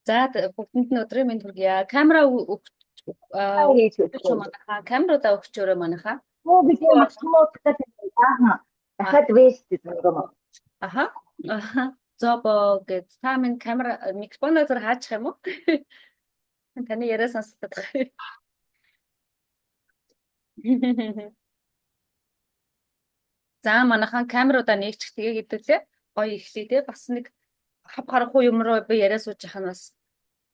За, бүгдэнд нь өдрийн мэнд хүргье. Камера хийж өгч манайхаа. Камеруудаа өгчөөрэй манайхаа. Оо, би муу гэдэг аа. Дахиад вэс гэдэг юм. Аха. Аха. Зобо гэд та минь камера микрофоноо зүр хаачих юм уу? Таны яриа сонсогдоод байгаа. За, манайхан камеруудаа нэгчих, тэгээ хэдүүлээ. Гоё эхлэе те. Бас нэг хав харахгүй юм руу би яриа сууж яхах нь бас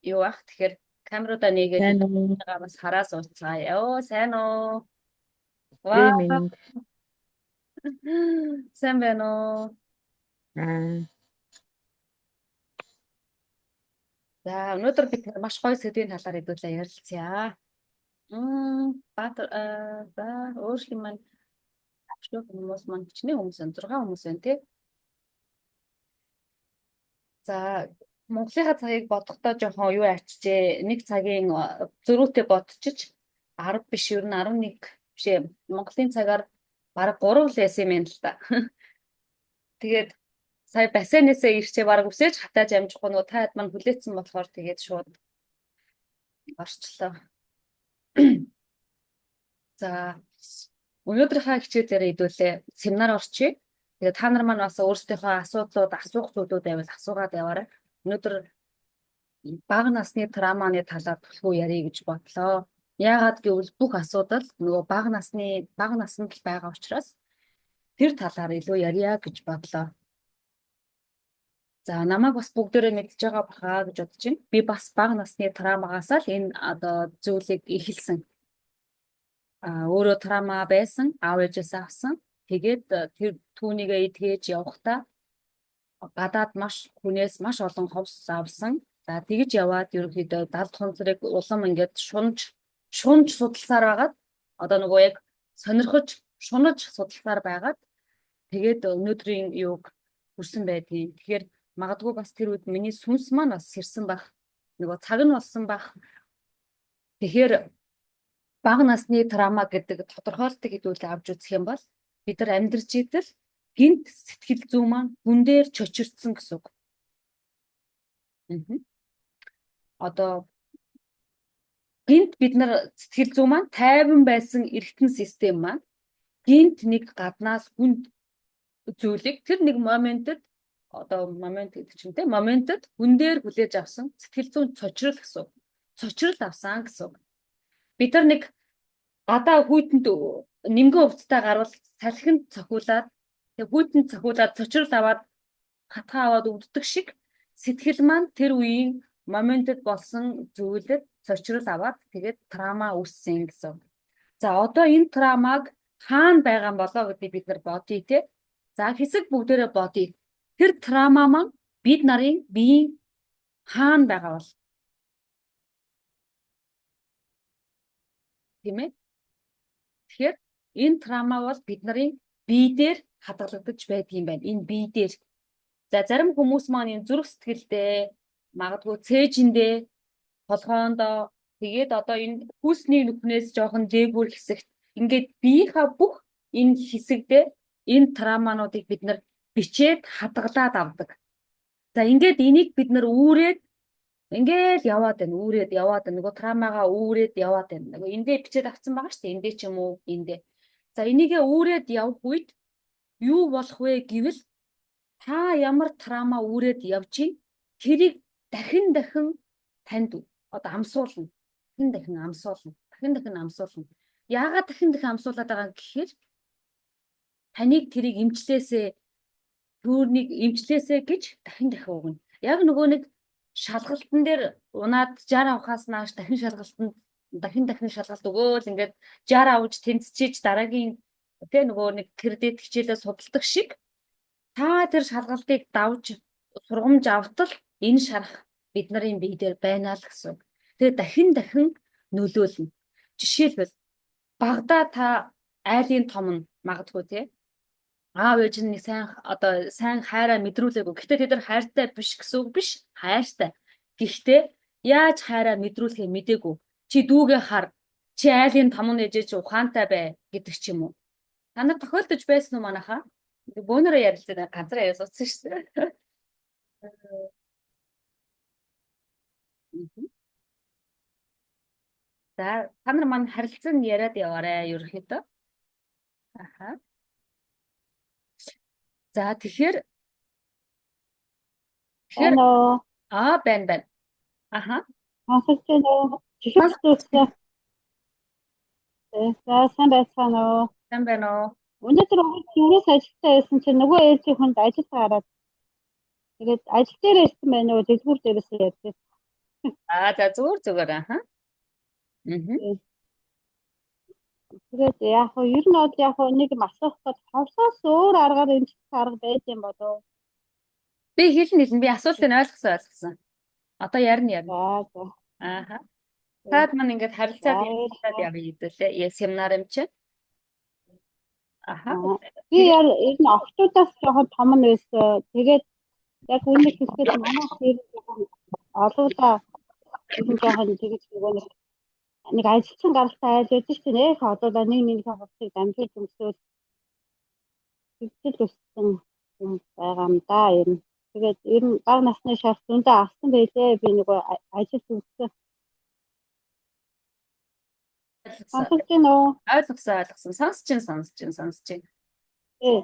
юу ах. Тэгэхээр камеруудаа нээгээд Сайн уу? бас хараа сууцгаая. Оо, сайн уу? Өдрийн Вау. мэнд. Сайн байна уу? Аа. За, өнөөдөр бид маш гоё сэдвийн талаар хэдүүлээ ярилцъя. Баатар, за, өөр хэм маань шүү, хүмүүс маань хичнээн хүмүүс байна. 6 хүмүүс байна тий. За, Монголынхаа цагийг бодохдоо жоохон юу ачжээ. Нэг цагийн зөрүүтэй бодчиж 10 биш, ер нь 11 биш ээ. Монголын цагаар бараг 3 л байсан юм байна л та. Тэгээд сая бассейнээсээ ирчээ, бараг үсээж хатааж амжихгүй, нөгөө та хэд маань хүлээсэн болохоор тэгээд шууд орчлоо. За, өнөөдрийнхөө хичээлээр хэдүүлээ семинар орчие. Тэгээд та нар маань бас өөрсдийнхөө асуудлууд, асуух зүйлүүд байвал асуугаад яваарай. Өнөөдөр бага насны травманы талаар түлхүү ярих гэж бодлоо. Яагаад гэвэл бүх асуудал нөгөө бага наснд л байгаа учраас тэр талаар илүү ярья гэж бодлоо. За, намайг бас бүгдээрээ мэдж байгаа баха гэж бодож байна. Би бас бага насны травмагаасаа л энэ одоо зүйлийг эхэлсэн. А өөрөө трама байсан, аав ээжээс авсан. Тэгээд тэр түүнийгээ эдгэж явахдаа гадаад маш хүнээс маш олон ховс авсан. За, тэгж яваад ерөнхийдөө далд хонцрыг улам ингээд шунж шунж судалсаар байгаад, одоо нөгөө яг сонирхож шунаж судалсаар байгаад, тэгээд өнөөдрийн юуг хүрсэн байдгийн. Тэгэхээр магадгүй бас тэр үед миний сүнс маань бас сэрсэн байх. Нөгөө цаг нь болсон байх. Тэгэхээр бага насны трама гэдэг тодорхойлтыг хэдүүлээ авч үзэх юм бол бид нар амьдарч идэл гэнэт сэтгэл зүйн маань хүн дээр чочирдсан гэсэн үг. Одоо гэнэт бид нар сэтгэл зүйн маань тайван байсан эргэтэн систем маань гэнэт нэг гаднаас хүнд зүйлийг тэр нэг моментод, одоо момент гэдэг чинь те, моментод хүн дээр хүлээж авсан сэтгэл зүйн цочрол гэсэн үг. Цочрол авсан гэсэн үг. Бид нар нэг гадаа хүйтэнд нимгэн увцтай гарвал салхинд цохиулаад, тэг хүйтэнд цохиулаад цочрол аваад, хатгаа аваад өвддөг шиг сэтгэл маань тэр үеийн моментод болсон зүйлэд цочрол аваад, тэгээд трама үүссэн гэсэн. За, одоо энэ травмаг хаана байгаа юм болоо гэдгийг бид нар бодъё те. За, хэсэг бүгдээрээ бодъё. Тэр трама маань бид нарын биеийн хаана байгаа бол, тийм ээ? Тэгэхээр энэ трама бол бид нарын бие дээр хадгалагдаж байдаг юм байна. Энэ бие дээр. За, зарим хүмүүс маань энэ зүрх сэтгэлдээ, магадгүй цээжиндээ, толгоондоо, тэгээд одоо энэ хүйсний нүхнээс жоохон дээгүүр хэсэгт, ингээд биеийнхаа бүх энэ хэсэгдээ энэ травмануудыг бид нар бичээд хадгалаад авдаг. За, ингээд энийг бид нар үүрээд ингээл яваад байна, үүрээд яваад байна. Нөгөө травмагаа үүрээд яваад байна. Нөгөө эндээ бичээд авсан байгаа шүү дээ. Эндээ ч юм уу, эндээ. За, энийгээ үүрээд явах үед юу болох вэ гэвэл та ямар трама үүрээд явж чинь тэрийг дахин дахин танд одоо амсуулна. Дахин дахин амсуулна. Дахин дахин амсуулна. Яагаад дахин дахин амсуулаад байгаа гэхээр таныг тэрийг эмчлээсээ, түүнийг эмчлээсээ гэж дахин дахин өгнө. Яг нөгөө нэг шалгалтан дээр унаад 60 авахаас нааш дахин шалгалтанд дахин дахин шалгалт өгөөл ингээд 60 авч тэнцчиж дараагийн тэ нөгөө нэг кредит хичээлээ судалдаг шиг та тэр шалгалтыг давж сургамж автал энэ шарах бид нарын бие дээр байна л гэсэн. Тэгээ дахин дахин нөлөөлнө. Жишээлбэл, багадаа та айлын том нь магадгүй тий, аав ээж нь нэг сайн одоо сайн хайраа мэдрүүлээгүй. Гэхдээ тэд нар хайртай биш гэсэн үг биш. Хайртай. Гэхдээ яаж хайраа мэдрүүлэхээ мдээгүй. Чи дүүгээ хар. Чи айлын том нь ээжээ, чи ухаантай бай гэдэг ч юм уу. Та нар тохиолдож байсан уу манайхаа? Бөөнөрөө ярилцаад ганцаараа яриа суудсан шүү дээ. Мгм. За, та нар маань харилцан яриад яваарай ерөнхийдөө. Аха. За, тэгэхээр Байна уу? Аа, байна байна. Аха. Сонсогдож байна уу? Чихэг зүйлсээ. За, сайн байцгаана уу? Сайн байна уу? Өнөөдөр юураас ажилтаа байсан чинь нөгөө ээлжийн хүнд ажил гараад, тэгээд ажил дээр ирсэн байна уу? Дэлгүүр дээрээс ярьж байсан. Аа, за, зүгээр зүгээр, аха. Мгм. Тэгээд яг хөө ер нь бол яг хөө нэг юм асуух гэж, ховсоос өөр аргаар эмчлэх арга байд юм болов? Би хэлнэ, хэлнэ. Би асуултыг ойлгосон, ойлгосон. Одоо ярина, ярина. За за. Ааха. Таад маань ингээд харилцаад За, ярилцаад явъя хэдүүлээ. Яа, семинар юм чи. Аха. Би яар ер нь охтуудаас жоохон том нь байсан. Тэгээд яг үүнийг хэлэхэд манай тэр жоохон олоудаа ер нь жоохон тэгэж нөгөө нэг ажилчин гаралтай айл байдаг шүү дээ. Нэх олоудаа нэг нэгнийхээ хувцсыг дамжуулж өмсөөл тэгжэл өссөн юм байгаа юм да ер нь. Тэгээд ер нь бага насны шарх зөндөө авсан байлээ. Би нөгөө ажил үзсэн. Ойлгосон. Сонсогдож байна уу? Ойлгосон, ойлгосон. Сонсож чинь, сонсож чинь, сонсож чинь. Тий.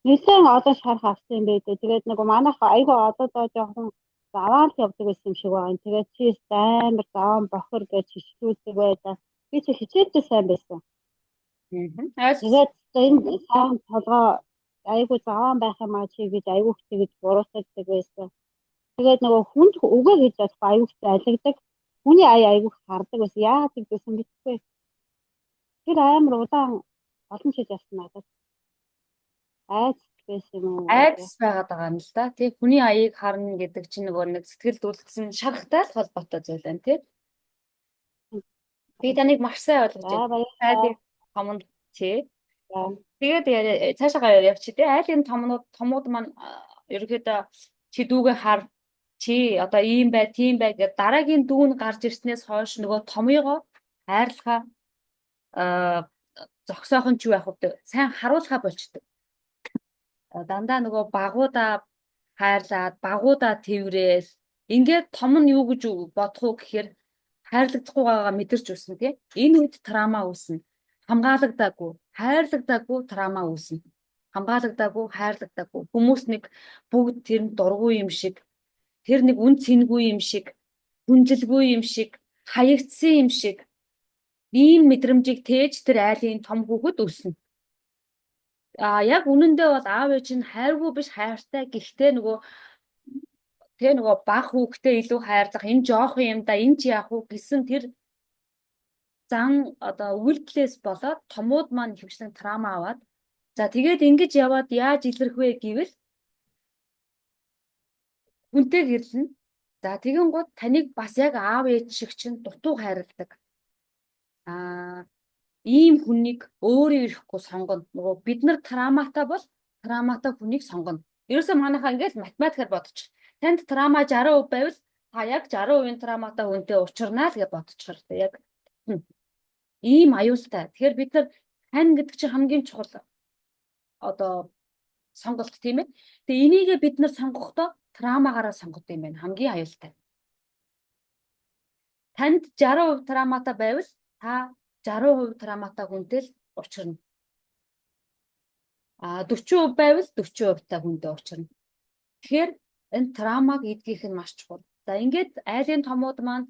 Нэлээд олон шарх авсан юм байлээ. Тэгээд нөгөө манайх айгүй олоодоо жоохон заваал явдаг байсан юм шиг байна. Тэгээд чи амар заваан бохор гэж хичүүлдэг байлаа. Би чи хичээлдээ сайн байсан. Ойлгосон. Тэгээд энэ сайн толгой айгүй заваан байх юм аа чи гэж айгүй их тэгэж буруутгадаг байсан. Тэгээд нөгөө хүнд үгээ хийж чадахгүй айгүй их алигдаг. Хүний ая айгүй их хардаг байсан. Яагаад тэгдсэн мэдэхгүй. Тэр амар удаан олон жил явсан надад. Айц байсан юм уу? Айдас байгаад байгаа юм л да. Тий, хүний аяыг харна гэдэг чинь нөгөө нэг сэтгэлд үлдсэн шархтай л холбоотой зүйл байна, тий. Би таныг маш сайн ойлгож За, байна. баярлалаа. Айлын томонд, тий. За. Тэгээд цаашаа явчих, тий. Айлын томууд маань ерөнхийдөө чи дүүгээ хар, чи одоо ийм бай, тийм бай гэдэг дараагийн дүүн гарч ирснээс хойш нөгөө томьёогоо хайрлахаа зогсоох нь ч юу яах вэ? Сайн харуулхаа болчдөг. Дандаа нөгөө багуудаа хайрлаад, багуудаа тэврээл ингээд том нь юу гэж бодох уу гэхээр хайрлагдахгүй байгаагаа мэдэрч өснө, тий. Энэ үед trauma үүснэ. Хамгаалагдаагүй, хайрлагдаагүй trauma үүснэ. Хамгаалагдаагүй, хайрлагдаагүй. Хүмүүс нэг бүгд тэр нь дургүй юм шиг, тэр нэг үн цэнгүй юм шиг, хүндлэлгүй юм шиг, хаягдсан юм шиг ийм мэдрэмжийг тээж тэр айлын том хүүхэд өснө. А яг үнэндээ бол аав ээж нь хайргүй биш, хайртай, гэхдээ нөгөө тэ нөгөө баг хүүхдээ илүү хайрлах, энэ жоохон юм да, энэ чи яах вэ гэсэн тэр зан одоо үйлдэлээс болоод томууд маань ихэвчлэн trauma аваад, за, тэгээд ингэж яваад яаж илэрх вэ гэвэл хүнтэй гэрлэнэ. За, тэгэнгүүт таныг бас яг аав ээж шиг чинь дутуу хайрладаг. Аа, ийм хүнийг өөрөө ирэхгүй сонгоно. Нөгөө бид нар trauma тай бол trauma тай хүнийг сонгоно. Ерөөсөө манайхаа ингээл математикаар бодчих. Танд trauma 60% байвал та яг 60% trauma тай хүнтэй учирнаа л гэж бодчих хэрэгтэй. Яг ийм аюултай. Тэгэхээр бид нар хань гэдэг чинь хамгийн чухал одоо сонголт, тийм ээ. Тэгээ энийгээ бид нар сонгохдоо trauma гаараа сонгодог юм байна. Хамгийн аюултай. Танд 60% trauma тай байвал та 60% trauma тай хүнтэй л учирна. А 40% байвал 40% та хүнтэй учирна. Тэгэхээр энэ trauma г эдгэх нь маш чухал. За, ингээд айлын томууд маань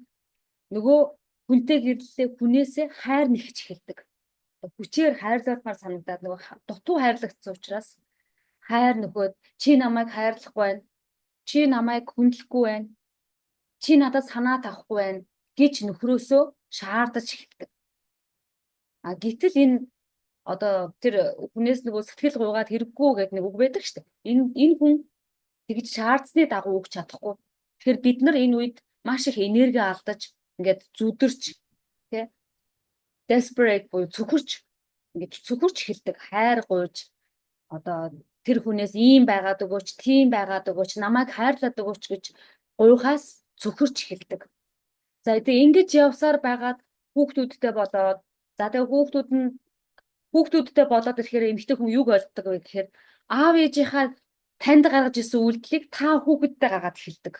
нөгөө хүнтэй гэрлэлээ хүнээсээ хайр нэхэж эхэлдэг. Хүчээр хайрлуулмаар санагдаад, нөгөө дутуу хайрлагдсан учраас хайр нөхөөд, чи намайг хайрлахгүй байна. Чи намайг хүндлэхгүй байна. Чи надад санаа тавихгүй байна гэж нөхрөөсөө шаардаж эхэлдэг. А гэтэл энэ одоо тэр хүнээс нөгөө сэтгэл гуйгаад хэрэггүй гэдэг нэг үг байдаг шүү дээ. Энэ хүн тэгж шаардсны дагуу өгч чадахгүй. Тэгэхээр бид нар энэ үед маш их энерги алдаж, ингээд зүдэрч, тий, desperate буюу цөхөрч, ингээд цөхөрч эхэлдэг. Хайр гуйж, одоо тэр хүнээс ийм байгаад өгөөч, тийм байгаад өгөөч, намайг хайрлаад өгөөч гэж гуйхаас цөхөрч эхэлдэг. За, тэгээ ингэж явсаар байгаад хүүхдүүдтэй болоод, за, тэгээ хүүхдүүд нь хүүхдүүдтэй болоод ирэхээр эмэгтэй хүн юуг ойлгодог вэ гэхээр аав ээжийнхаа танд гаргаж ирсэн үйлдэлийг та хүүхэдтэй гаргаад эхэлдэг.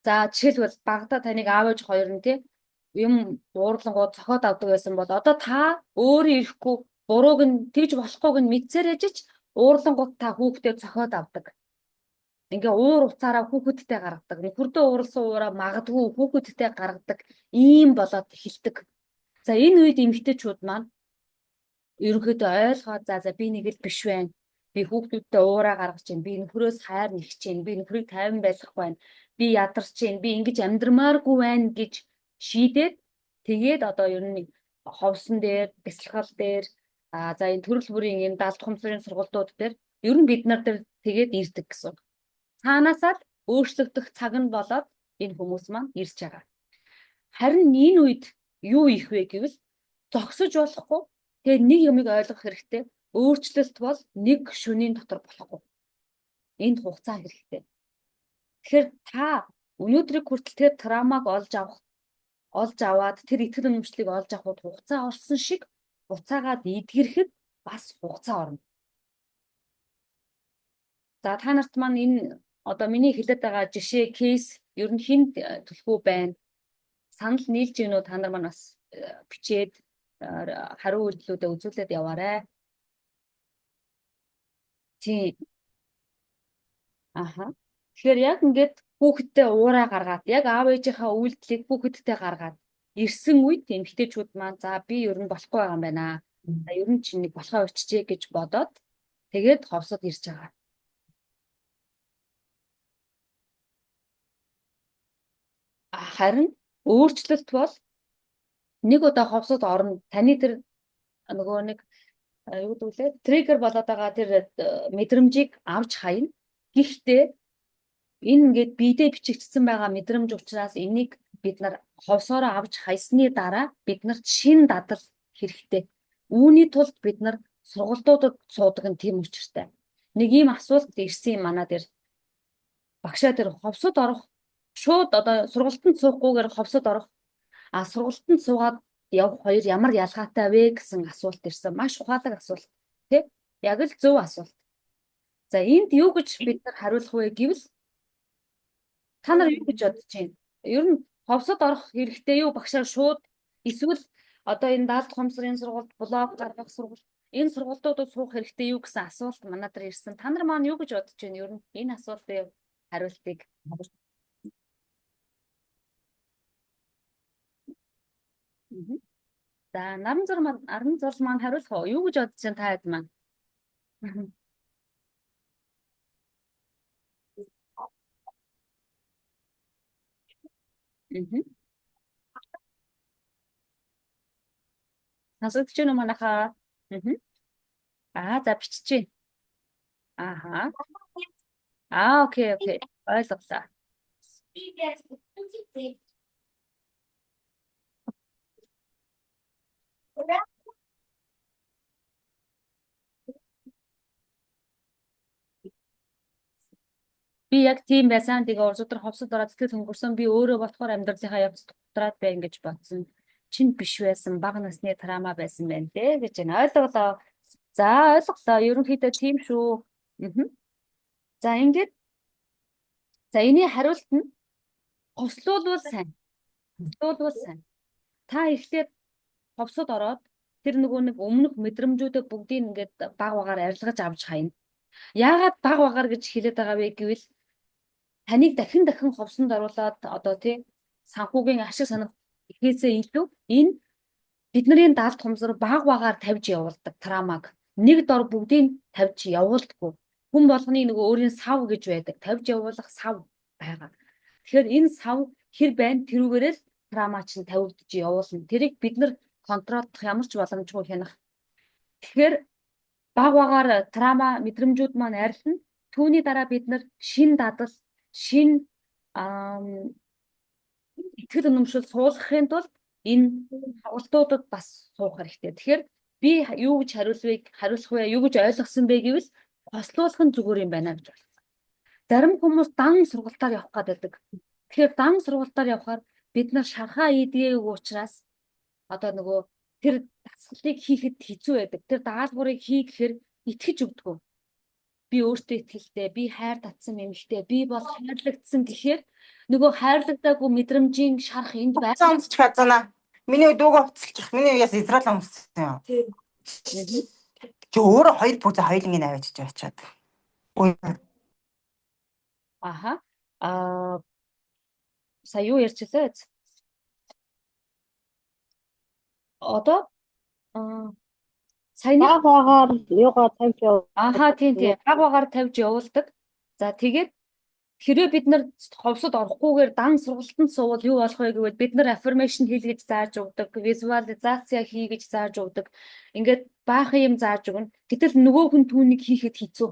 За, жишээлбэл, багадаа таныг аав ээж хоёр нь, тий, юм уурлангууд цохиод авдаг байсан бол одоо та өөрөө ирэхгүй бурууг нь, тэгж болохгүйг нь мэдсээр ээжич уурлангууд та хүүхдээ цохиод авдаг. Ингээ уур уцаараа хүүхэдтэй гаргадаг. Нөхөрдөө уурласан уураа магадгүй хүүхэдтэй гаргадаг. Ийм болоод эхэлдэг. За, энэ үед эмэгтэйчүүд маань ерөнхийдөө ойлгоод, за за, би нэг л биш байна. Би хүүхдүүдтэй уураа гаргаж байна. Би нөхрөөс хайр нэгч байна. Би нөхрийг тайван байлгахгүй байна. Би ядарч байна. Би ингэж амьдрмааргүй байна гэж шийдээд, тэгээд одоо ер нь ховсон дээр, бясалгал дээр, за, энэ төрөл бүрийн энэ далд ухамсарын сургалтууд дээр ер нь бид нар дээр тэгээд ирдэг гэсэн. Цаанаасаа л өөрчлөгдөх цаг нь болоод энэ хүмүүс маань ирж байгаа. Харин энэ үед юу их вэ гэвэл зогсож болохгүй. Тэгээд нэг юмыг ойлгох хэрэгтэй. Өөрчлөлт бол нэг шөнийн дотор болохгүй. Энд хугацаа хэрэгтэй. Тэгэхээр та өнөөдрийг хүртэл тэр травмаг олж аваад, тэр итгэл үнэмшлийг олж авахд хугацаа орсон шиг буцаагаад эдгэрэхэд бас хугацаа орно. За, та нарт маань энэ одоо миний хэлээд байгаа жишээ, case ер нь хэнд түлхүү байна? Санал нийлж гинүү, та нар маань бас бичээд хариу үйлдэлүүдээ үзүүлээд яваарай. Тийм. Аха. Тэгэхээр яг ингээд хүүхэдтэй уураа гаргаад, яг аав ээжийнхаа үйлдэлийг хүүхэдтэй гаргаад ирсэн үед эмэгтэйчүүд маань за, би ер нь болохгүй байгаа юм байна. За, ер нь чинь нэг болохоо өччээ гэж бодоод тэгээд ховсод ирж байгаа. Харин өөрчлөлт бол нэг удаа ховсод орно. Таны тэр нөгөө нэг юу гэдэг вүлээ, trigger болоод байгаа тэр мэдрэмжийг авч хаяна. Гэхдээ энэ ингээд биедээ бичигдсэн байгаа мэдрэмж учраас энийг бид нар ховсоороо авч хаясны дараа бид нарт шинэ дадал хэрэгтэй. Үүний тулд бид нар сургалтуудад суудаг нь тийм учиртай. Нэг ийм асуулт ирсэн юм манай дээр. Багшаа, тэр ховсод орох, шууд одоо сургалтанд суухгүйгээр ховсод орох, сургалтанд суугаад явах хоёр ямар ялгаатай вэ гэсэн асуулт ирсэн. Маш ухаалаг асуулт, тий? Яг л зөв асуулт. За, энд юу гэж бид нар хариулах вэ гэвэл та нар юу гэж бодож байна? Ер нь ховсод орох хэрэгтэй юу багшаа, шууд эсвэл одоо энэ даалт ухамсарын сургалт, блог гаргах сургалт, энэ сургалтуудад суух хэрэгтэй юу гэсэн асуулт манай дээр ирсэн. Та нар маань юу гэж бодож байна? Ер нь энэ асуултын хариултыг. За, наран зур маань, наран зурл маань хариулах уу? Юу гэж бодож байна та хэд маань? Мгм. Сонсогдож байна уу манайхаа? Мгм. Аа, за, биччихье. Ааха. Аа, okay. Ойлголоо. Би яг тийм байсан. Тэгээ урд ховсод ороод сэтгэл хөнгөрсөн. Би өөрөө болохоор амьдралынхаа явцад гутраад байна гэж бодсон. Чин биш байсан. Бага насны trauma байсан байна те гэж байна. Ойлголоо. За, ойлголоо. Ерөнхийдөө тийм шүү. Мгм. За, ингээд за, энэний хариулт нь хослуулвал сайн. Хослуулвал сайн. Та эхлээд ховсод ороод тэр нөгөө нэг өмнөх мэдрэмжүүдээ бүгдийг ингээд баг багаар арилгаж авч хаяна. Яагаад баг багаар гэж хэлээд байгаа вэ гэвэл таныг дахин дахин ховсонд оруулаад одоо, тий, санхүүгийн ашиг сонирх ихээсээ илүү энэ бидний далд ухамсар баг багаар тавьж явуулдаг trauma г. Нэг дор бүгдийг тавьж явуулдаггүй. Хүн болгоны нөгөө өөрийн сав гэж байдаг. Тавьж явуулах сав байгаа. Тэгэхээр энэ сав хэр байна, тэрүүгээрээ л trauma чинь тавигдж явуулна. Тэрийг бид нар control дох ямар ч боломжгүй хянах. Тэгэхээр баг багаар trauma мэдрэмжүүд маань арилна. Түүний дараа бид нар шинэ дадал, шинэ итгэл үнэмшил суулгахын тулд энэ сургалтуудад бас суух хэрэгтэй. Тэгэхээр би юу гэж хариулах вэ? Юу гэж ойлгосон бэ гэвэл хослуулах нь зүгээр юм байна гэж ойлгосон. Зарим хүмүүс дан сургалтаар явах гэдэг. Тэгэхээр дан сургалтаар явахаар бид нар шархаа ийдгээгүй учраас одоо нөгөө тэр дасгалыг хийхэд хэцүү байдаг. Тэр даалгаврыг хий гэхээр итгэж өгдөггүй. Би өөртөө итгэлтэй, би хайр татсан эмэгтэй, би бол хайрлагдсан гэхээр нөгөө хайрлагдаагүй мэдрэмжийн шарх энд байна. Хувцас өмсчих хазана. Миний дүүгөө хувцалчих. Миний үеэс Израиль өмссөн юм. Чи өөрөө хоёр пүүзээ хоёулангийг авчиж очиад. Ой. Аха. Аа, сая юу ярьчихлаа? Одоо саяны Баг багаар юугаа тавьж яв. Аха, тийм. Баг багаар тавьж явуулдаг. За, тэгээд хэрвээ бид нар ховсод орохгүйгээр дан сургалтанд суувал юу болох вэ гэвэл бид нар affirmation хэл гэж зааж өгдөг, визуализаци хий гэж зааж өгдөг. Ингээд баахан юм зааж өгнө. Гэтэл нөгөө хүн түүнийг хийхэд хэцүү.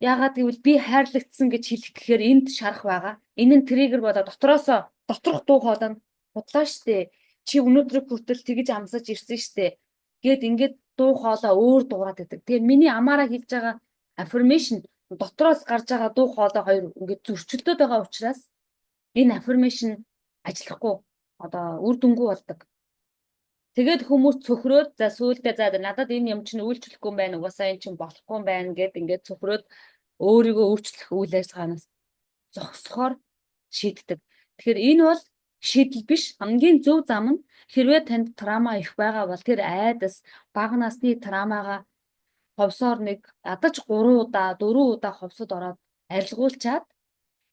Яагаад гэвэл би хайрлагдсан гэж хэлэх гэхээр энд шарах байгаа. Энэ нь trigger болоо дотроосоо доторх дуу хоолой нь худлаа штэ. Чи өнөөдрийг хүртэл тэгж амсаж ирсэн штэ. Гээд ингээд дуу хоолой өөр дуурайд байдаг. Тэгэхээр миний амаараа хэлж байгаа affirmation, дотроос гарч байгаа дуу хоолой хоёр ингээд зөрчилдөд байгаа учраас энэ affirmation ажиллахгүй, одоо үр дүнгүй болдог. Тэгээд хүмүүс цөхрөөд, за, сүүлдээ за, надад энэ юм чинь үйлчлэхгүй юм байна, угаасаа энэ чинь болохгүй юм байна гэд ингээд цөхрөөд өөрийгөө өөрчлөх үйл ажиллагаанаас зогсохоор шийддэг. Тэгэхээр энэ бол шийдэл биш. Хамгийн зөв зам нь хэрвээ танд trauma их байгаа бол тэр айдас, бага насны trauma гаа ховсоор нэг ядаж 3 удаа, 4 удаа ховсод ороод арилгуулчаад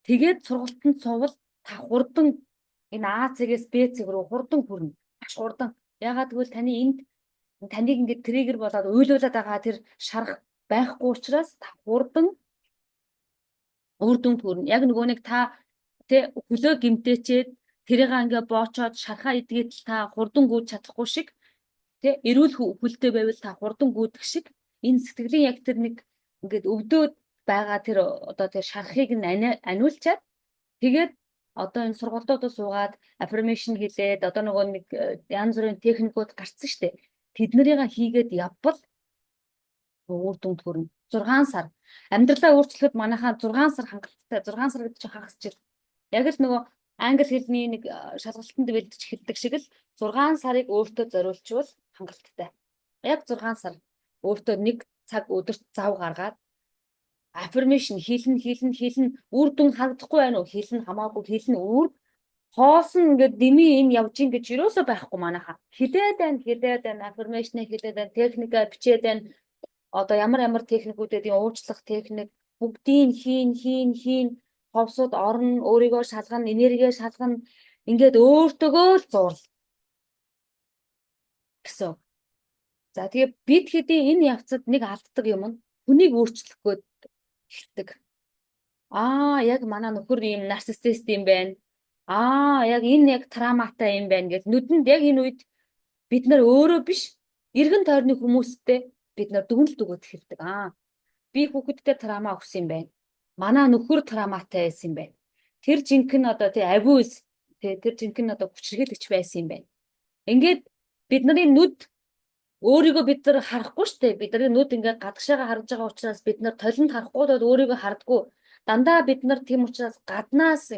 тэгээд сургалтанд суувал та хурдан энэ А цэгээс Б цэг рүү хурдан хүрнэ. Маш хурдан. Яагаад гэвэл таны энд таныг ингээд trigger болоод уйлуулад байгаа тэр шарах байхгүй учраас та хурдан үр дүнд хүрнэ. Яг нөгөө нэг та тэ хөлөө гэмтээчээд тэрийг ингээ боочоод шархаа идгээд л та хурдан гүйж чадахгүй шиг, тэ эрүүл хөлтэй байвал та хурдан гүйдэх шиг, энэ сэтгэлийн яг тэр нэг ингээд өвдөөд байгаа тэр одоо тэр шархыг нь аниулчаад тэгээд одоо энэ сургалтуудаа суугаад affirmation хэлээд одоо нөгөө нэг янз бүрийн техникүүд гарцсан штэ. Тэднэрийг хийгээд явбал үр дүнд хүрнэ. 6 сар. Амьдралаа өөрчлөхөд манайхаа 6 сар хангалттай. 6 сар гэдэг чинь хагас жил. Яг л нөгөө англи хэлний нэг шалгалтанд бэлдэж эхэлдэг шиг л 6 сарыг өөртөө зориулчвал хангалттай. Яг 6 сар өөртөө нэг цаг өдөрт зав гаргаад affirmation хэлнэ, хэлнэ, хэлнэ. Үр дүн харагдахгүй байна уу? Хэлнэ, хамаагүй хэлнэ. Үр хоосон ингээд дими юм явж ин гэж юусоо байхгүй манайхаа. Хэлээд байна, хэлээд байна, affirmation хэлээд байна, техникаа бичээд байна. Одоо ямар ямар техникүүдэд уучлах техник бүгдийг хийн, хийн, хийн, ховсод орно, өөрийгөө шалгана, энергиэ шалгана. Ингээд өөртөөгөө л зуурал гэсэн. За, тэгээ бид хэдийн энэ явцад нэг алддаг юм нь хүнийг өөрчлөх гээд эхэлдэг. Аа, яг манай нөхөр ийм нарциссист юм байна. Аа, яг энэ яг trauma тай юм байна гэж нүдэнд яг энэ үед бид нар өөрөө биш, эргэн тойрны хүмүүстэй бид нар дүгнэлт өгөөд эхэлдэг. Аа, би хүүхэдтэй trauma өгсөн юм байна. Манай нөхөр trauma тай байсан юм байна. Тэр жинхэнэ одоо тий abuse тий, тэр жинхэнэ одоо хүчирхийлэгч байсан юм байна. Ингээд бид нарын нүд өөрийгөө бид нар харахгүй штэ. Бидний нүд ингээд гадагшаага харж байгаа учраас бид нар толинд харахгүй бол өөрийгөө хардггүй. Дандаа бид нар тийм учраас гаднаас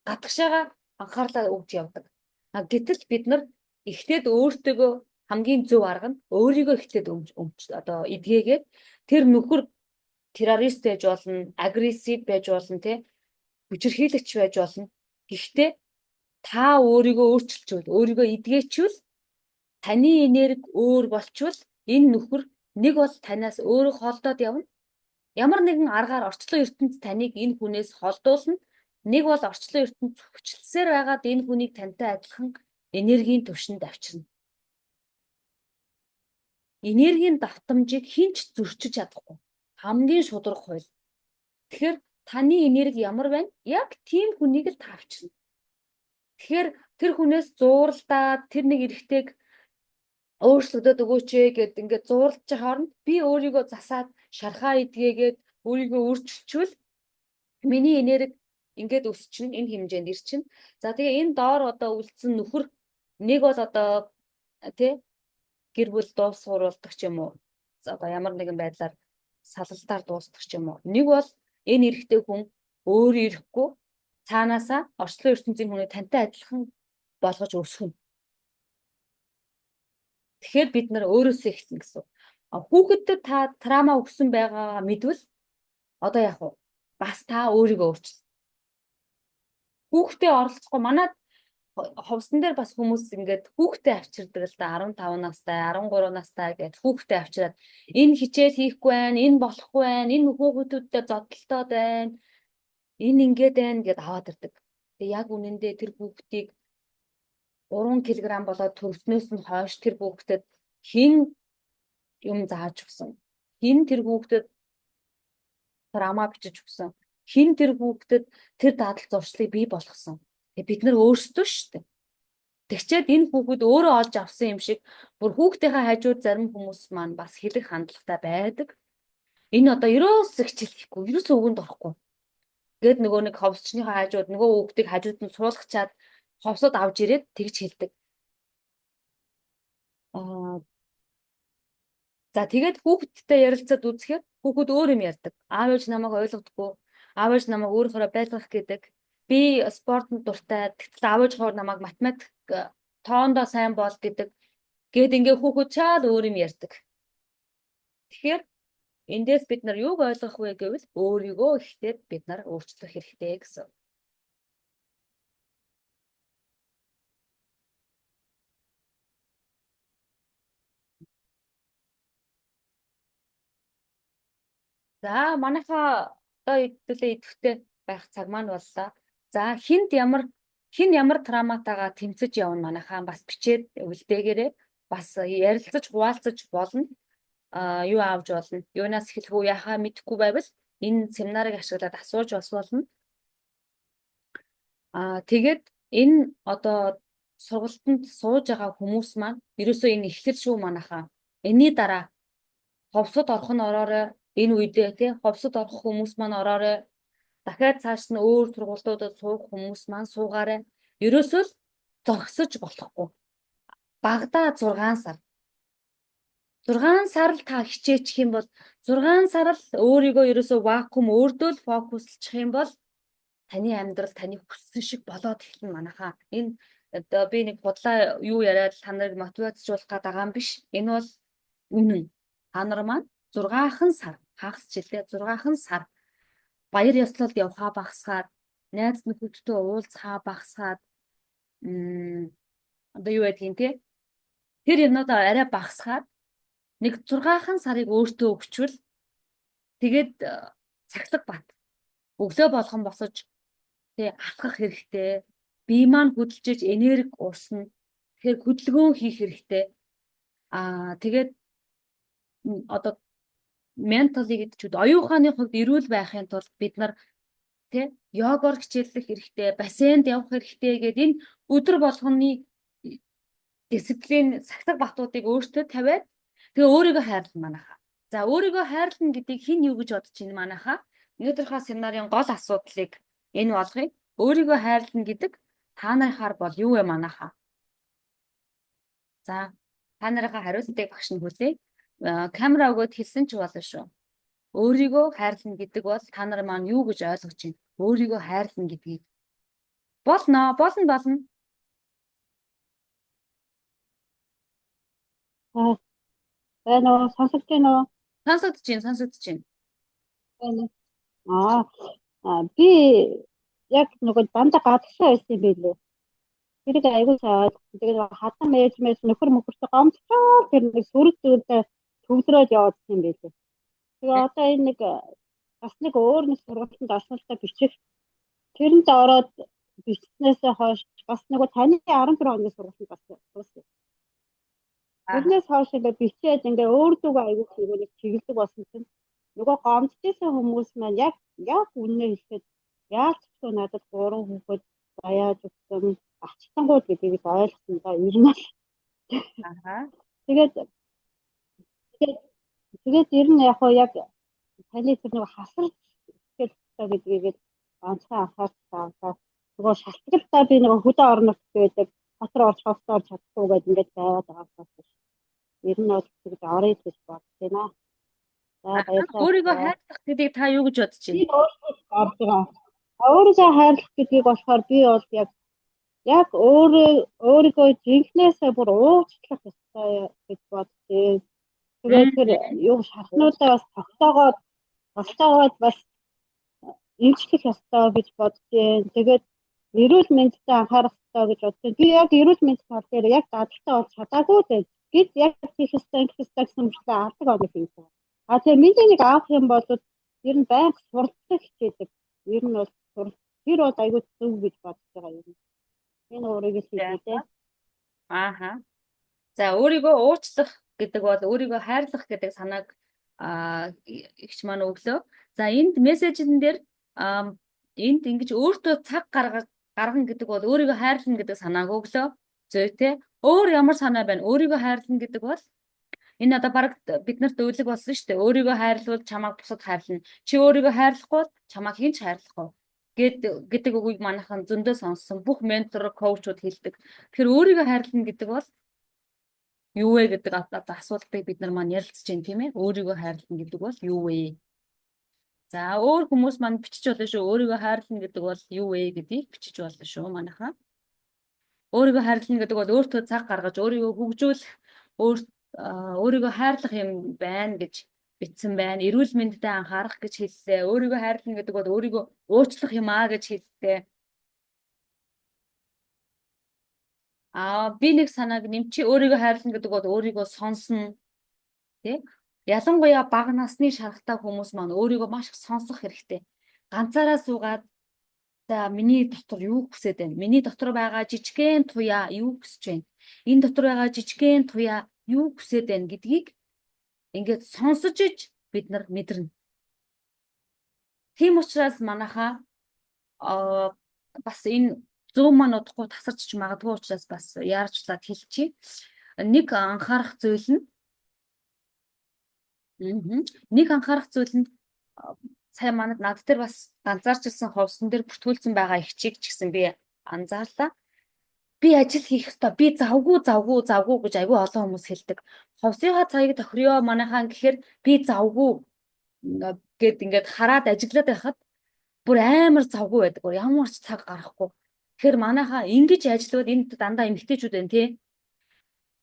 гадагшаага анхаарлаа өгж явдаг. А гэтэл бид нар эхлээд өөртөөгөө хамгийн зөв арга нь өөрийгөө эхлээд өмч, одоо эдгээгээд, тэр нөхөр террорист байж болно, aggressive байж болно, тий, хүчирхийлэгч байж болно. Гэхдээ та өөрийгөө өөрчилчүүл, өөрийгөө эдгээчвэл, таны энерги өөр болчвол энэ нөхөр нэг бол танаас өөрөө холдоод явна. Ямар нэгэн аргаар орчлон ертөнц таныг энэ хүнээс холдуулна. Нэг бол орчлон ертөнц хүчлсээр байгаад энэ хүнийг тантай адилхан энергийн түвшинд авчирна. Энергийн давтамжийг хэн ч зөрчиж чадахгүй. Хамгийн шударга хууль. Тэгэхээр таны энерги ямар байна? Яг тийм хүнийг л та авчирна. Тэгэхээр тэр хүнээс зууралдаад тэр нэг эрэгтэйг өөрчлөгдөд өгөөч ээ гэд ингээд зууралдаж байгаа хооронд би өөрийгөө засаад, шархаа эдгээгээд өөрийгөө өөрчилчвөл миний энерги ингээд өсчин, энэ хэмжээнд ирчин. За, тэгээ энэ доор одоо үлдсэн нөхөр нэг бол одоо тий гэр бүл дуусгууруулдаг ч юм уу. Одоо ямар нэгэн байдлаар салалтаар дуустах ч юм уу. Нэг бол энэ эрэгтэй хүн өөрөө ирэхгүй цаанаасаа орчлон ертөнцийн хүний тантай адилхан болгож өсгөнө. Тэгэхээр бид нар өөрөөсөө эхэлнэ гэсэн. Хүүхэдтэй та trauma өгсөн байгаагаа мэдвэл Одоо яг уу бас та өөрийгөө өөрчил. Хүүхдээ оролцохгүй манад ховсон дээр бас хүмүүс ингээд хүүхдээ авчирдаг л да, 15 настай, 13 настай гэд хүүхдээ авчираад энэ хичээл хийхгүй байна, энэ болохгүй байна, энэ хүүхдүүдтэй зодтолтоод байна, энэ ингээд байна гэд аваад ирдэг. Тэгээ яг үнэндээ тэр хүүхдийг 3 кг болоод төрснөөс нь хойш тэр хүүхдэд хэн юм зааж өгсөн? Хэн тэр хүүхдэд trauma бичиж өгсөн? Хэн тэр хүүхдэд тэр дадал зуршлыг бий болгосон? Тэгээ бид нар өөрсдөө шүү дээ. Тэгчээд энэ хүүхэд өөрөө олж авсан юм шиг бүр хүүхдийнхээ хажууд зарим хүмүүс маань бас хэлэх хандлагатай байдаг. Энэ одоо ерөөсөө хичээл хийхгүй, ерөөсөө үгэнд орохгүй. Гээд нөгөө нэг ховсчныхаа хажууд нөгөө хүүхдийг хажууд нь суулгачаад ховсод авч ирээд тэгж хэлдэг. За, тэгээд хүүхэдтэй ярилцаад үзэхээр хүүхэд өөр юм ярьдаг. Аав ээж намайг ойлгодоггүй. Аав ээж намайг өөрөөрөө байлгах гэдэг. Би спортод дуртай. Тэгтэл аав ээж хоёр намайг математик тоондоо сайн бол гэдэг. Гээд ингээ хүүхэд чаал өөр юм ярьдаг. Тэгэхээр эндээс бид нар юуг ойлгох вэ гэвэл өөрийгөө ихтэй бид нар өөрчлөх хэрэгтэй гэсэн. За, манайхаа одоо хэдүүлээ идэвхтэй байх цаг маань боллоо. За, хүнд ямар хэн ямар trauma тайгаа тэмцэж явна, манайхаа бас бичээд үлдээгээрэй. Бас ярилцаж хуваалцаж болно. А юу авч болно? Юунаас эхлэх үү? Яхаа мэдэхгүй байвал энэ семинарыг ашиглаад асууж бас болно. А тэгээд энэ одоо сургалтанд сууж байгаа хүмүүс маань ерөөсөө энэ эхлэл шүү, манайхаа. Энэний дараа ховсод орох нь ороорой. Энэ үедээ тий ховсод орох хүмүүс маань ороорой. Дахиад цааш нь өөр сургалтуудад суух хүмүүс маань суугаарай. Ерөөсөө л зогсож болохгүй. Багадаа 6 сар. 6 сар л та хичээчих юм бол, 6 сар л өөрийгөө ерөөсөө вакуум өөртөө л focus лчих юм бол таны амьдрал таны хүссэн шиг болоод эхэлнэ, манайхаа. Энэ одоо би нэг худлаа юу яриад та нарыг мотивацжуулах гээд байгаа юм биш. Энэ бол үнэн. Та нар маань 6 сар, хагас жилдээ 6 сар баяр ёслолд явхаа багасгаад, найз нөхөдтэй уулзахаа багасгаад, одоо юу байдгийг те, тэр юмнуудаа арай багасгаад нэг 6 сарыг өөртөө өгчвөл, тэгээд цахилга бат өглөө болгон босож тэ алхах хэрэгтэй. Бие маань хөдөлж энерги урсна. Тэгэхээр хөдөлгөөн хийх хэрэгтэй. Аа, тэгээд одоо mentally гэдэг чинь оюун ухааны хувьд эрүүл байхын тулд бид нар тий йогоор хичээллэх хэрэгтэй, бассейнд явах хэрэгтэй гэдэг энэ өдөр болгоны дисциплин, сахилга батуудыг өөртөө тавиад тэгээ өөрийгөө хайрлана, манайхаа. За, өөрийгөө хайрлана гэдгийг хэн юу гэж бодож байна, манайхаа? Өнөөдрийнхөө семинарын гол асуудлыг энэ болгоё. Өөрийгөө хайрлана гэдэг та нарынхаар бол юу вэ, манайхаа? За, та нарынхаа хариултыг багш нь хүлээе. Камера өгөөд хэлсэн ч болно шүү. Өөрийгөө хайрлана гэдэг бол та нар маань юу гэж ойлгож байна? Өөрийгөө хайрлана гэдгийг. Болно, болно, болно. Байна уу? Сонсогдож байна уу? Сонсогдож байна, сонсогдож байна. Байна. Аа, би яг нөгөө дандаа гадагшаа байсан юм билээ. Тэрийг аягүй сайн ойлгосон. Тэгээд хадам ээж мэж нөхөр мөхөртэй гомдчоод тэр нэг сөрөг зүйлдээ төвлөрөөд яваад юм билээ. Тэгээ одоо энэ нэг бас нэг өөр нэг сургалтанд орсон л та, бичих. Тэрэнд ороод бичснээсээ хойш бас нөгөө таны 14 хоногийн сургалтанд бас суусан. Тэрнээс хойш ингээ бичээд ингээ өөр зүгөө аягүй нөгөө нэг чиглэдэг болсон чинь нөгөө гомдчихсан хүмүүс маань яг яг үннээ хэлэхэд яаж ч надад гурван хүүхэд заяаж өгсөн ачлангууд гэдгийг л ойлгосон да, ер нь л. Тэгээд тэгээд ер нь яг яг таны тэр нэг хасарч сэтгэл гэдгийг л онцгой анхаарч байгаа. Нөгөө шалтгаалтай би нөгөө хөдөө орон нутгад байдаг, дотор орж хосдоо орж чадахгүй гэдэг ингээд байгаад байгаа бас. Ер нь бол тэгж орё гэж бодож байна. За, баярлалаа. Өөрийгөө хайрлах гэдгийг та юу гэж бодож байна? Би өөрийгөө бодож байгаа. Өөрийгөө хайрлах гэдгийг болохоор би бол яг яг өөрөө өөрийгөө жинхнээсээ бүр уучлах ёстой гэж бодож байна. Тэгээд тэр юу шархнуудаа бас тогтоогоод Тусдаа бас эмчлэх ёстой гэж бодож байна. Тэгээд эрүүл мэндэд анхаарах ёстой гэж бодож байна. Би яг эрүүл мэнд тал дээр яг дадалтай болж чадаагүй л байна. Гэт яг хийх ёстой, ингэх ёстой гэсэн мөртлөө алдаг оног хийсэн. А тэгээ миний нэг авах юм бол ер нь байнга суралцах хичээдэг. Ер нь бол тэр бол айгүй зөв гэж бодож байгаа юм. Энэ гурыг л хийлээ дээ. Ааха. За, өөрийгөө уучлах гэдэг бол өөрийгөө хайрлах гэдэг санааг эгч маань өглөө. За, энд мессежэн дээр энд ингэж өөртөө цаг гаргах гаргана гэдэг бол өөрийгөө хайрлана гэдэг санааг өглөө. Зүйтэй. Өөр ямар санаа байна? Өөрийгөө хайрлана гэдэг бол энэ одоо баг биднэрт өвлөг болсон шүү дээ. Өөрийгөө хайрлавал чамайг бусад хайрлана. Чи өөрийгөө хайрлахгүй бол чамайг хэн ч хайрлахгүй гэдэг үгийг манайхан зөндөө сонссон. Бүх ментор, коучуд хэлдэг. Тэгэхээр өөрийгөө хайрлана гэдэг бол юу вэ гэдэг одоо асуултыг бид нар маань ярилцж байна, тийм ээ. Өөрийгөө хайрлана гэдэг бол юу вэ? За, өөр хүмүүс маань бичиж болно шүү. Өөрийгөө хайрлана гэдэг бол юу вэ гэдгийг бичиж болно шүү манайхаа. Өөрийгөө хайрлана гэдэг бол өөртөө цаг гаргаж, өөрийгөө хөгжүүлэх, өөрийгөө хайрлах юм байна гэж бичсэн байна. Эрүүл мэндэд анхаарах гэж хэллээ. Өөрийгөө хайрлана гэдэг бол өөрийгөө уучлах юм аа гэж хэллээ. Би нэг санааг нэмчи, өөрийгөө хайрлана гэдэг бол өөрийгөө сонсно. Тэ? Ялангуяа бага насны шарахтай хүмүүс маань өөрийгөө маш их сонсох хэрэгтэй. Ганцаараа суугаад, за, миний дотор юу хүсээд байна? Миний дотор байгаа жижигхэн туяа юу хүсэж байна? Энэ дотор байгаа жижигхэн туяа юу хүсээд байна гэдгийг ингээд сонсож иж бид нар мэдэрнэ. Тийм учраас манайхаа бас энэ зүүн маань удахгүй тасарч ч магадгүй учраас бас яарчлаад хэлчихье. Нэг анхаарах зүйл нь нэг анхаарах зүйл нь сайн манад над дээр бас ганцаарчилсан ховсон дээр бүртгүүлсэн байгаа эгчийг ч гэсэн би анзаарлаа. Би ажил хийх ёстой. Би завгүй, завгүй, завгүй гэж айгүй олон хүмүүс хэлдэг. Ховсынхаа цагийг тохирио манайхаа гэхээр би завгүй гэд ингээд хараад ажиглаад байхад бүр амар завгүй байдаг. Ямар ч цаг гаргахгүй. Тэгэхээр манайхаа ингэж ажиллавал энд дандаа эмэгтэйчүүд байна, тий.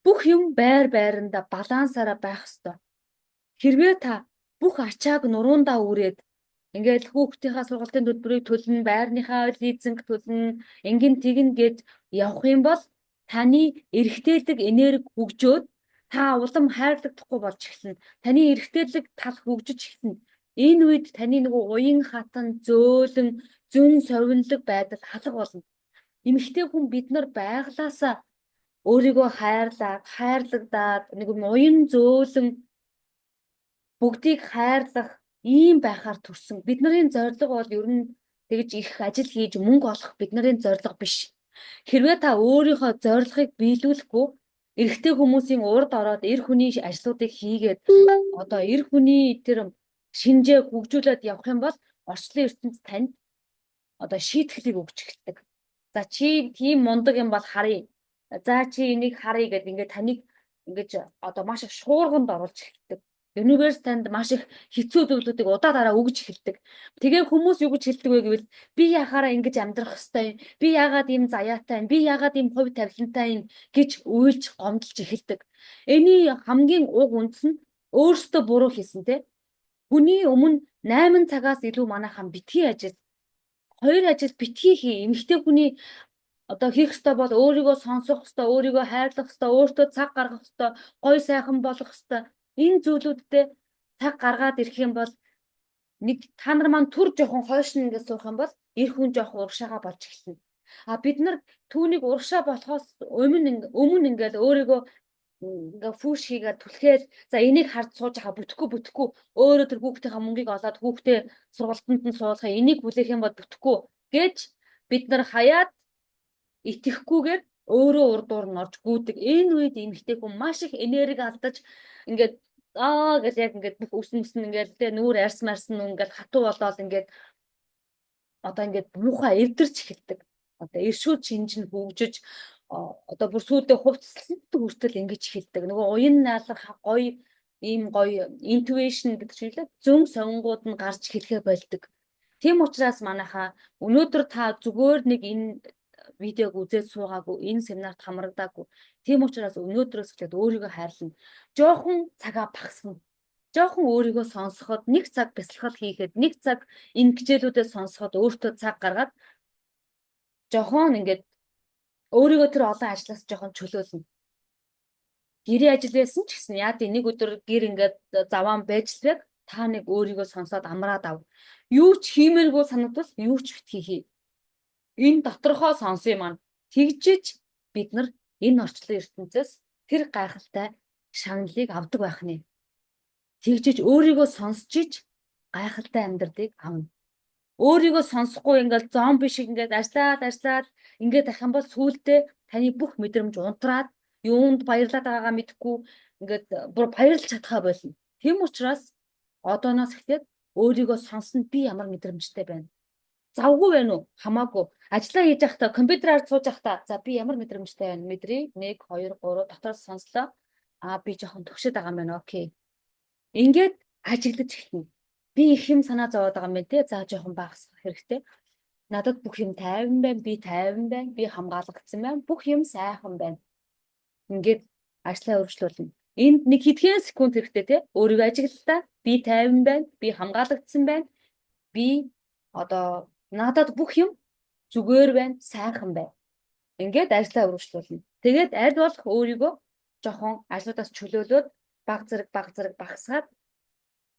Бүх юм байр байранда балансаараа байх ёстой. Хэрвээ та бүх ачааг нуруундаа үрээд ингээл хүүхдийнхаа сургалтын төлбөрийг төлнө, байрныхаа лизинг төлнө, ингэн тэгнэ гэд явах юм бол таны эрхтээлэг энерги хөгжөөд та улам хайрлагдахгүй болж эхэлнэ. Таны эрхтээлэг тал хөгжиж эхэлнэ. Энэ үед таны нөгөө уян хатан, зөөлөн, зөн совинлог байдал алга болно. Эмэгтэй хүн бид нар байглаасаа өөрийгөө хайрлаад, хайрлагдаад нэг юм уян зөөлөн бүгдийг хайрлах ийм байхаар төрсөн. Бидний зорилго бол ер нь тэгж их ажил хийж мөнгө олох бидний зорилго биш. Хэрвээ та өөрийнхөө зорилгыг биелүүлэхгүй эрэгтэй хүмүүсийн урд ороод эр хүний ажлуудыг хийгээд одоо эр хүний тэр шинжээ хөгжүүлээд явах юм бол орчлон ертөнц танд одоо шийтгэлийг өгч эхэлдэг. За, чи тийм мундаг юм бол харъя. За, чи энийг харъя гэд ингээд таныг ингэж одоо маш их шуурганд оруулж эхэлдэг. Universe танд маш их хэцүү зүйлүүдийг удаа дараа өгж эхэлдэг. Тэгээ хүмүүс юу гэж хэлдэг вэ гэвэл би яхаараа ингэж амьдрах ёстой юм. Би яагаад ийм заяатай юм? Би яагаад ийм хувь тавилантай юм гэж уйлж гомдолж эхэлдэг. Энийн хамгийн уг үндэс нь өөрсдөө буруу хийсэн, те. Хүний өмнө 8 цагаас илүү манайхан битгий ажил, хоёр ажил битгий хий. Эмэгтэй хүний одоо хийх ёстой бол өөрийгөө сонсох ёстой, өөрийгөө хайрлах ёстой, өөртөө цаг гаргах ёстой, гоё сайхан болох ёстой. Энэ зүйлүүдтэй цаг гаргаад ирэх юм бол нэг та нар маань түр жоохон хойш нь ингээд суух юм бол эр хүн жоохон урагшаага болж эхэлнэ. А бид нар түүнийг урагшаа болохоос өмнө ингээд өөрийгөө ингээ фүүш хийгээд түлхээл, за, энийг харж сууж байгаа бүтэхгүй, бүтэхгүй, өөрөө тэр хүүхдийнхаа мөнгийг олоод хүүхдээ сургалтанд нь суулгах, энийг хүлээх юм бол бүтэхгүй гэж бид нар хаяад итгэхгүйгээр өөрөө урд дуур нь орж гүйдэг. Энэ үед эмэгтэй хүн маш их энерги алдаж ингээд аа гэл яг ингээд бүх үсэн үсэн ингээд тэ нүүр арьс марсан ингээд хатуу болоод ингээд одоо ингээд муухай эвдэрч эхэлдэг. Одоо иршүүд шинж нь хөгжиж одоо бүр сүйдээ хувцаслалт хүртэл ингэж эхэлдэг. Нөгөө уян наалах гоё ийм гоё intuition гэдэг чинь лээ зөн совингууд нь гарч эхлэхээ болдог. Тийм учраас манайхаа өнөөдөр та зүгээр нэг энэ видеог үзээд суугаагүй, энэ семинарт хамрагдаагүй. Тийм учраас өнөөдрөөс эхлээд өөрийгөө хайрлана. Жоохон цагаа багасгана. Жоохон өөрийгөө сонсоход, нэг цаг бясалгал хийхэд, нэг цаг энэ хичээлүүдэд сонсоход өөртөө цаг гаргаад жоохон ингээд өөрийгөө тэр олон ажлаас жоохон чөлөөлнө. Гэрээ ажил байсан ч гэсэн яа тий нэг өдөр гэр ингээд заваан байж л байг та нэг өөрийгөө сонсоод амраад ав. Юу ч хиймээргүй санагдвал юу ч битгий хий. Энэ доторхоо сонсъё маань. Тэгжиж бид нар энэ орчлон ертөнцөөс тэр гайхалтай шагналыг авдаг байх нэ. Тэгжиж өөрийгөө сонсч иж гайхалтай амьдралыг авна. Өөрийгөө сонсохгүй ингээл зомби шиг ингээд ажиллаад ажиллаад ингээд ах юм бол сүүлдээ таны бүх мэдрэмж унтраад юунд баярлаад байгаагаа мэдэхгүй ингээд бүр баярлж чадхаа болно. Тийм учраас одооноос эхлээд өөрийгөө сонсно, би ямар мэдрэмжтэй байна. Завгүй байна уу? Хамаагүй. Ажлаа хийж байхдаа, компьютераар сууж байхдаа за би ямар мэдрэмжтэй байна? Мэдрий 1 2 3 дотроос сонслоо. Аа, би жоохон төгшөд байгаа юм байна. Okay. Ингээд ажиглаж эхэлнэ. Би их юм санаа зовоод байгаа юм байна те. За, жоохон багасгах хэрэгтэй. Надад бүх юм тайван байна. Би тайван байна. Би хамгаалагдсан байна. Бүх юм сайхан байна. Ингээд ажлаа өргөжлүүлнэ. Энд нэг хэдхэн секунд хэрэгтэй те. Өөрийгөө ажиглалаа. Би тайван байна. Би хамгаалагдсан байна. Би одоо надад бүх юм зүгээр байна, сайхан байна. Ингээд ажлаа өргөжлүүлнэ. Тэгээд аль болох өөрийгөө жоохон ажлуудаас чөлөөлөөд баг зэрэг баг зэрэг багасгаад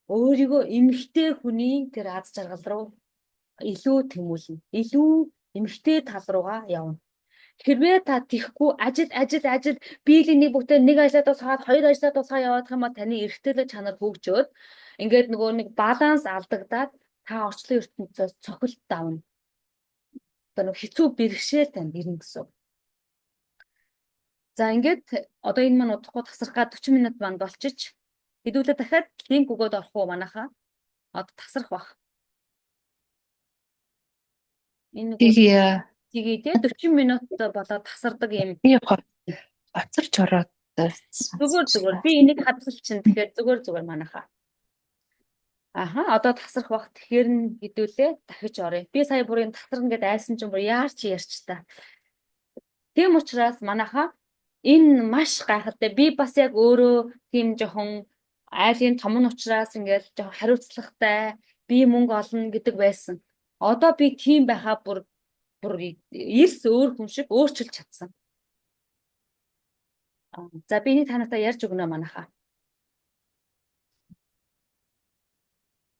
өөрийгөө эмэгтэй хүний тэр аз жаргал руу илүү тэмүүлнэ. Илүү эмэгтэй тал руугаа явна. Хэрвээ та тийхгүй ажил, ажил, ажил, биеийн нэг бүхтэй нэг ажлаа тусгаад, хоёр ажлаа тусгаа явах юм бол таны эрхтэлэг чанар хөгжөөд ингээд нөгөө нэг баланс алдагдаад та орчлон ертөнцөөс цохилт давна. Одоо нэг хэцүү бэрхшээл танд ирнэ гэсэн. За, ингээд одоо энэ маань удахгүй тасрах га 40 минут маань болчиж, хэдүүлээ дахиад link өгөөд орох уу манайхаа? Одоо тасрах бах. Энэ нөгөө Тэгээ тгий те, 40 минут болоод тасардаг юм. би хоцорч ороод Зүгээр, зүгээр, би энийг хадгалчихна. Тэгэхээр зүгээр, зүгээр манайхаа. Аха, одоо тасрах бах, тэгэхээр нь хэдүүлээ дахиж оръё. Би сая бүр энэ тасарна гэдээ айсан чинь бүр яарч ярьч та. Тийм учраас манайхаа энэ маш гайхалтай. Би бас яг өөрөө тийм жоохон айлын том нь учраас ингээл жоохон хариуцлагатай, би мөнгө олно гэдэг байсан. Одоо би тийм байхаа бүр эрс өөр хүн шиг өөрчилж чадсан. За, би энийг та нартай ярьж өгнө манайхаа.